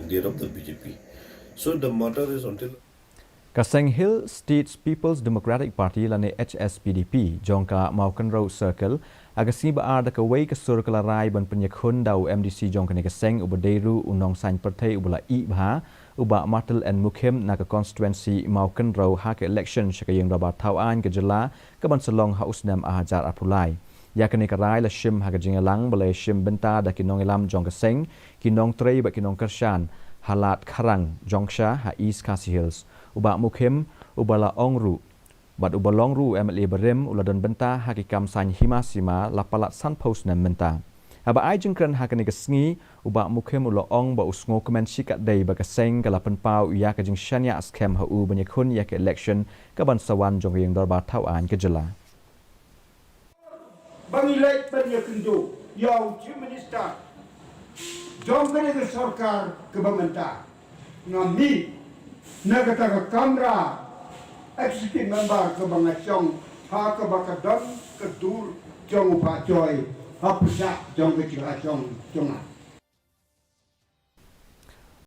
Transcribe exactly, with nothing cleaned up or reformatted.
leader of the B J P. So the matter is until Ka seng Hill States People's Democratic Party lane H S P D P jong ka Mawkynrew Circle, ha ka sngi ba ar da kawei ka sur ka la rai ban pynïakhun da u M D C jong kane ka seng uba dei ruh u nongsain pyrthei uba la ih bha, u Bah Martel N Mukhim na ka constituency Mawkynrew ha ka election sha ka ïing dorbar thaw aiñ ka jylla ka ban sa long ha u snem ar hajar arphew lai. Ïa kane ka rai la shim ha ka jingïalang ba la shim bynta da ki nongïalam jong ka seng, ki nongtrei bad ki nongkyrshan ha Lad Kharang, Jongksha ha East Khasi Hills. U Bah Mukhim, uba la ong ruh bad uba long ruh u M L A barim, u la don bynta ha ki kam saiñ hima sima la palat sanphew snem mynta. Haba ai jingkren ha kane ka sngi, u Bah Mukhim u la ong ba u sngewkmen shikatdei ba ka seng ka la pynpaw ïa ka jingshaniah skhem ha u ban ïakhun ïa ka election ka ban sa wan jong ka ïing dorbar thaw aiñ ka jylla. Ba ngi leit ban ïakynduh ïa u Chief Minister jong kane ka sorkar kaba mynta. Nga mih na kata ka kamra executive member kaba nga shong ha kaba ka don ka dur jong u Bah Joy ha pyrshah jong ka jingïashong jong nga.